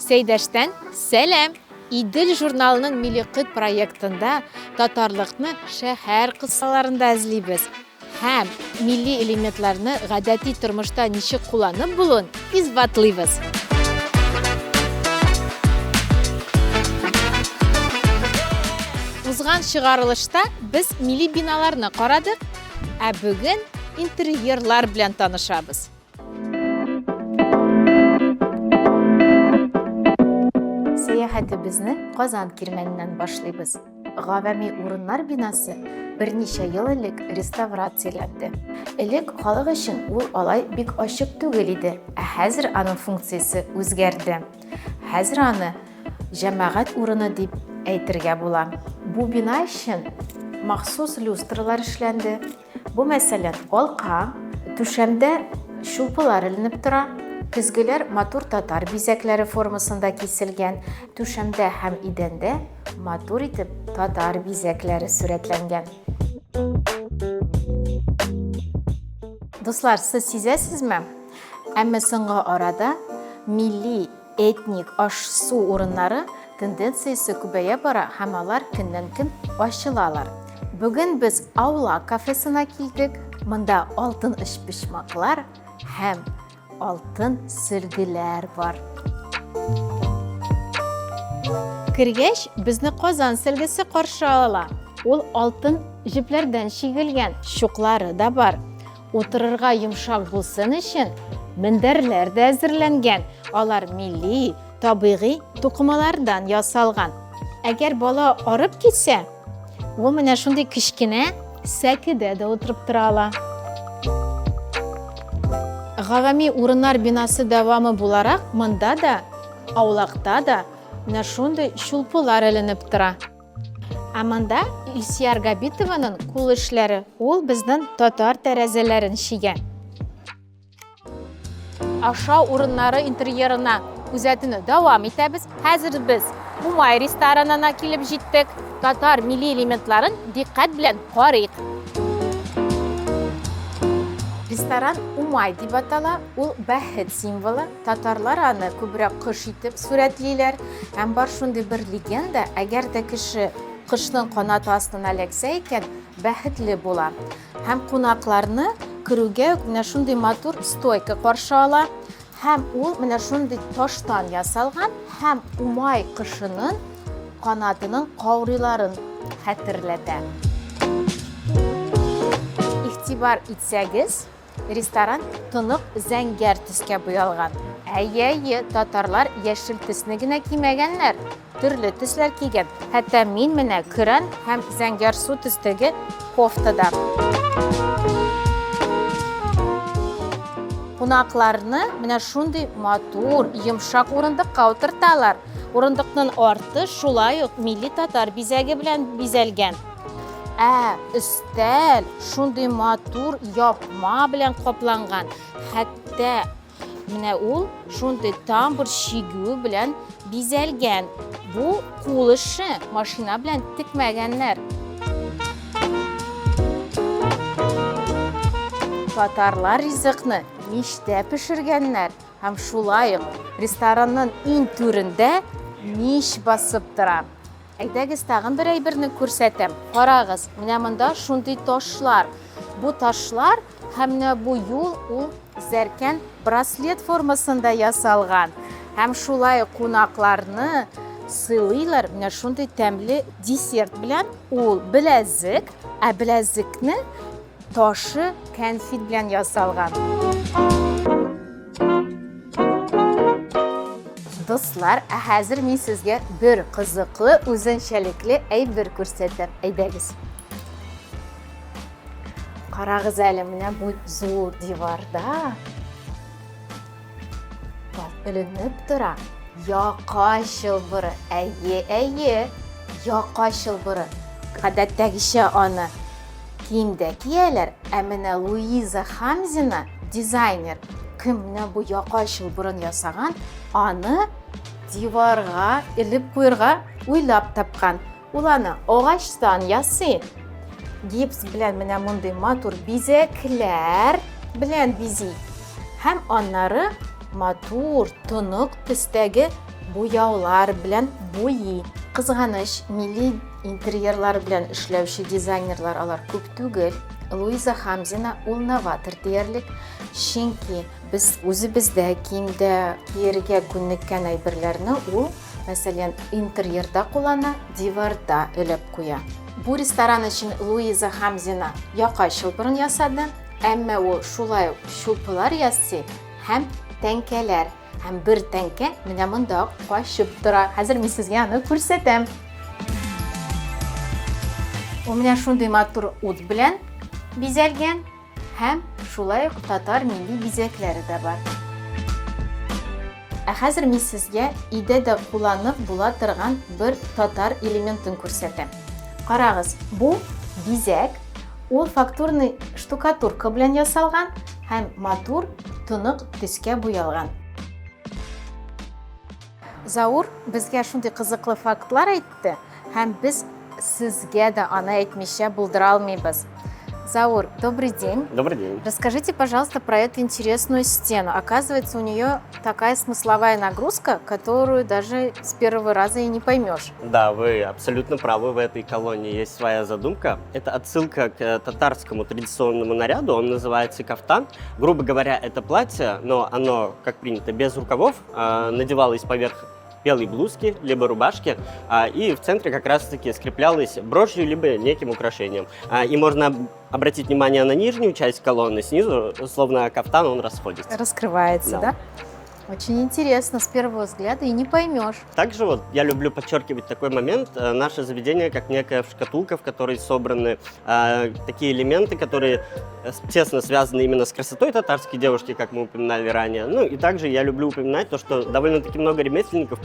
Сәйдәштән сәлам! Идел журналының Милли кыт проектында татарлыкны шәһәр кысаларында эзлибез һәм милли элементларны гадәти тормышта ничек кулланып булуын исбатлыйбыз. Узган чыгарылышта без милли биналарны карадык, ә бүген интерьерлар белән танышабыз. Сәяхәтебезне Казан кирмәненнән башлыйбыз. Гавәми урыннар бинасы берничә ел элек реставрацияләнде. Элек халык өчен ул алай бик ачык түгел иде, ә хәзер аның функциясе үзгәрде. Хәзер аны җәмәгать урыны дип әйтергә була. Бу бина өчен махсус люстралар эшләнде. Бу, мәсәлән, алка, түшәмдә чулпылар эленеп тора, көзгеләр матур татар бизәкләре формасында киселгән, түшәмдә һәм идәндә матур итеп татар бизәкләре сурәтләнгән. Дуслар, сез сизәсезме? Әмма соңгы арада милли Этник аш-су урыннары тенденциясе күбәя бара һәм алар көннән-көн ачылалар. Бүген без Аула кафесына килдек. Монда алтын өчпочмаклар һәм алтын сөлгеләр бар. Кергәч, безне Казан сөлгесе каршы ала. Ул алтын җепләрдән чигелгән, чуклары да бар. Утырырга йомшак булсын өчен мендәрләр дә әзерләнгән. Алар милли, табигый тукымалардан ясалган. Әгәр бала арып китсә, ул менә шундый кечкенә сәкедә дә утырып тора ала. Гавами урыннар бинасы дәвамы буларак, монда да, аулакта да менә шундый чулпылар эленеп тора. Ә монда Илсияр Габитованың кул эшләре. Ул безнең татар тәрәзәләрен чигә. Ашау урыннары интерьерына күзәтүне дәвам итәбез. Хәзер без Умай ресторанына килеп җиттек. Татар милли элементларын дикъкать белән карыйк. Ресторан Умай дип атала, ул бәхет символы. Татарлар аны күбрәк кош итеп сурәтлиләр. Һәм бар шундый бер легенда, әгәр дә кеше кошның канаты астына эләксә икән, бәхетле була. Һәм кунакларны керүгә үк менә шундый матур стойка каршы ала. Һәм ул менә шундый таштан ясалган һәм Умай кошының канатының каурыйларын хәтерләтә. Игътибар итсәгез, Ресторан тонык зәңгәр төскә буялган. Әйе, әйе, татарлар яшел төсне генә кимәгәннәр, төрле төсләр кигән. Хәтта мин менә көрән һәм зәңгәр су төстәге кофтада. Кунакларны менә шундый матур, йомшак урындыкка утырталар. Урындыкның арты шулай ук милли татар бизәге белән бизәлгән. Ә өстәл шундый матур япма белән капланган. Хәтта менә ул шундый тамбур чигү белән бизәлгән. Бу кул эше, машина белән текмәгәннәр. Татарлар ризыкны мичтә пешергәннәр һәм шулай ук ресторанның иң түрендә мич басып тора. Әйдәгез, тагын бер әйберне күрсәтәм. Карагыз, менә монда шундый ташлар. Бу ташлар һәм менә бу юл ул зәркән браслет формасында ясалган. Һәм шулай кунакларны сыйлыйлар менә шундый тәмле десерт белән. Ул беләзек, ә беләзекне ташы кәнфит белән ясалган. Дуслар, ә хәзер мин сезгә бер кызыклы, үзенчәлекле әйбер күрсәтәм. Әйдәгез. Карагыз әле, менә бу зур диварда эленеп тора. Яка чылбыры. Әйе, әйе, яка чылбыры. Гадәттәгечә аны киемдә кияләр, ә менә Луиза Хамзина, дизайнер, кем менә бу яка чылбырын ясаган, аны диварга элеп куерга уйлап тапкан. Ул аны агачтан ясый. Гипс белән менә мондый матур бизәкләр белән бизи. Һәм аннары матур, тонык төстәге буяулар белән буйый. Кызганыч, милли интерьерлар белән эшләүче дизайнерлар алар күп түгел. Луиза Хамзина ул новатор диярлек, чөнки без үзебездә киемдә киергә күнеккән әйберләрне ул, мәсәлән, интерьерда куллана, диварда элеп куя. Бу ресторан өчен Луиза Хамзина яка чылбырын ясады, әмма ул шулай ук чулпылар ясый һәм тәңкәләр. Һәм бер тәңкә менә монда качып тора. Хәзер мин сезгә аны күрсәтәм. Ул менә шундый матур ут белән бизәлгән һәм шулай ук татар милли бизәкләре дә бар. Ә хәзер мин сезгә өйдә дә кулланып була торган бер татар элементын күрсәтәм. Карагыз, бу бизәк, ул фактурный штукатурка белән ясалган һәм матур, тонык төскә буялган. Заур безгә шундый кызыклы фактлар әйтте, һәм без сезгә дә аны әйтмичә булдыра алмыйбыз. Заур, добрый день. Добрый день. Расскажите, пожалуйста, про эту интересную стену. Оказывается, у нее такая смысловая нагрузка, которую даже с первого раза и не поймешь. Да, вы абсолютно правы, в этой колонии есть своя задумка. Это отсылка к татарскому традиционному наряду, он называется кафтан. Грубо говоря, это платье, но оно, как принято, без рукавов, надевалось поверх белой блузки, либо рубашки, и в центре как раз-таки скреплялось брошью, либо неким украшением. И можно обратить внимание на нижнюю часть колонны, снизу, словно кафтан, он расходится. Раскрывается, да? Очень интересно, с первого взгляда и не поймешь. Также я люблю подчеркивать такой момент. Наше заведение как некая шкатулка, в которой собраны такие элементы, которые тесно связаны именно с красотой татарской девушки, как мы упоминали ранее. И также я люблю упоминать то, что довольно-таки много ремесленников,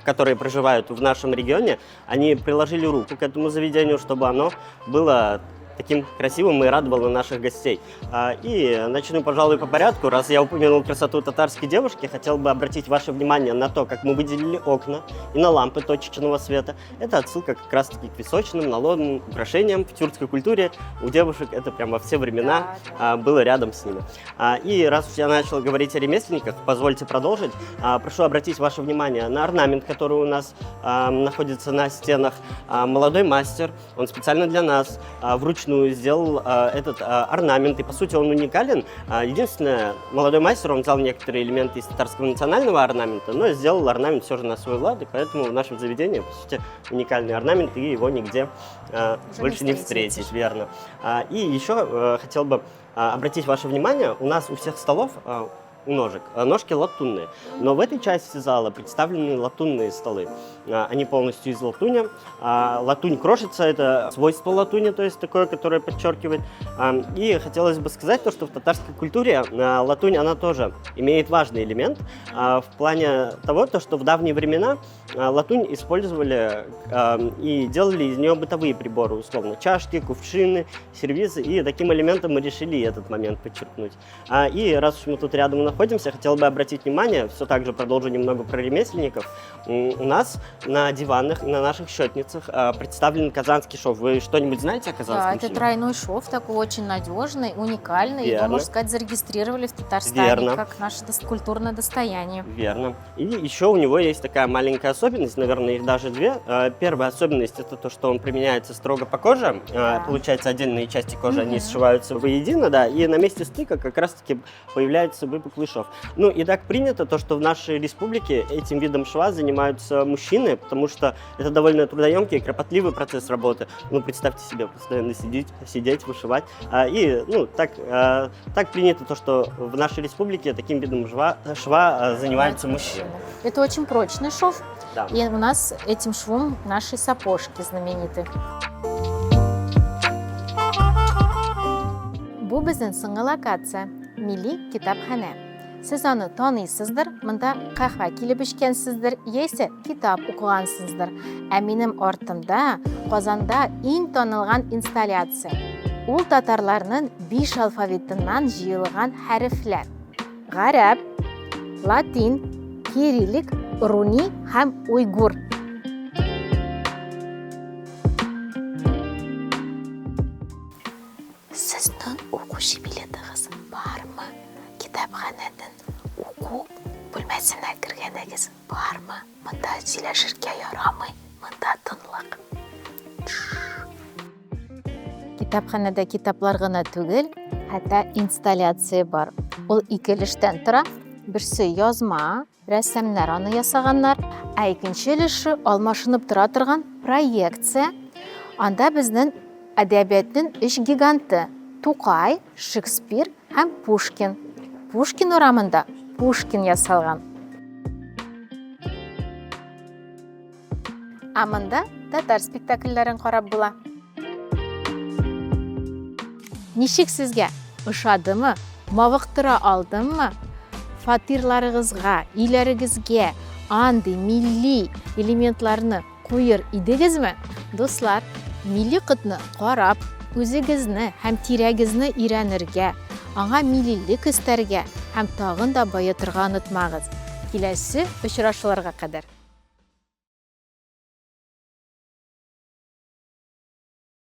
которые проживают в нашем регионе, они приложили руку к этому заведению, чтобы оно было таким красивым и радовало наших гостей. И начну, пожалуй, по порядку. Раз я упомянул красоту татарской девушки, хотел бы обратить ваше внимание на то, как мы выделили окна и на лампы точечного света. Это отсылка как раз-таки к височным, наломным украшениям в тюркской культуре. У девушек это прям во все времена, было рядом с ними. И раз уж я начал говорить о ремесленниках, позвольте продолжить. Прошу обратить ваше внимание на орнамент, который у нас находится на стенах. Молодой мастер, он специально для нас, вручную сделал этот орнамент, и по сути он уникален. Единственное, молодой мастер, он взял некоторые элементы из татарского национального орнамента, но сделал орнамент все же на свой лад, и поэтому в нашем заведении, по сути, уникальный орнамент, и его нигде Уже больше не не встретить, встретишь. верно. И еще хотел бы обратить ваше внимание, у нас у всех столов, у ножек, ножки латунные. Но в этой части зала представлены латунные столы. Они полностью из латуни. Латунь крошится, это свойство латуни, то есть такое, которое подчеркивает. И хотелось бы сказать то, что в татарской культуре латунь, она тоже имеет важный элемент, в плане того, то, что в давние времена латунь использовали и делали из нее бытовые приборы, условно, чашки, кувшины, сервизы, и таким элементом мы решили этот момент подчеркнуть. И раз уж мы тут рядом находимся, хотел бы обратить внимание, все так же продолжу немного про ремесленников. У нас на диванах, на наших счетницах представлен казанский шов. Вы что-нибудь знаете о казанском Да, это шве? тройной шов, такой очень надежный, уникальный. Его, можно сказать, зарегистрировали в Татарстане как наше культурное достояние. Верно. И еще у него есть такая маленькая особенность, наверное, их даже две. Первая особенность — это то, что он применяется строго по коже. Получается, отдельные части кожи, они сшиваются воедино, да, и на месте стыка как раз-таки появляется выпуклый шов. И так принято то, что в нашей республике этим видом шва занимаются мужчины, потому что это довольно трудоемкий и кропотливый процесс работы. Представьте себе, постоянно сидеть, вышивать. И так принято то, что в нашей республике таким видом шва занимаются мужчины. Это очень прочный шов. И у нас этим швом наши сапожки знамениты. Бу безнең соңгы локация – милли китапханә. Сез аны таныйсыздыр, монда каһвә килеп эчкәнсездер, яисә китап укыгансыздыр. Ә минем артымда Казанда иң танылган инсталляция. Ул татарларның 5 алфавитыннан җыелган хәрефләр. Гарәп, латин, кириллик, руни һәм уйгур. Сезнең укучы билетыгыз бармы? Китапханәнең уку бүлмәсенә кергәнегез бармы? Монда сөйләшергә ярамый, монда тынлык. Китапханәдә китаплар гына түгел, хәтта инсталляция бар. Ул ике өлештән тора. Берсе язма, рәссамнар аны ясаганнар, ә икенче өлеше алмашынып тора торган проекция. Анда безнең әдәбиятның өч гиганты Тукай, Шекспир һәм Пушкин. Пушкин урамында Пушкин ясалган. Ә монда татар спектакльләрен карап була. Ничек сезгә? Ошадымы? Мавыктыра алдыммы? Фатирларыгызга, өйләрегезгә андый милли элементларны куер идегезме? Дуслар, милли котны карап, үзегезне һәм тирәгезне өйрәнергә, аңа миллилек өстәргә һәм тагын да баетырга онытмагыз. Киләсе очрашуларга кадәр!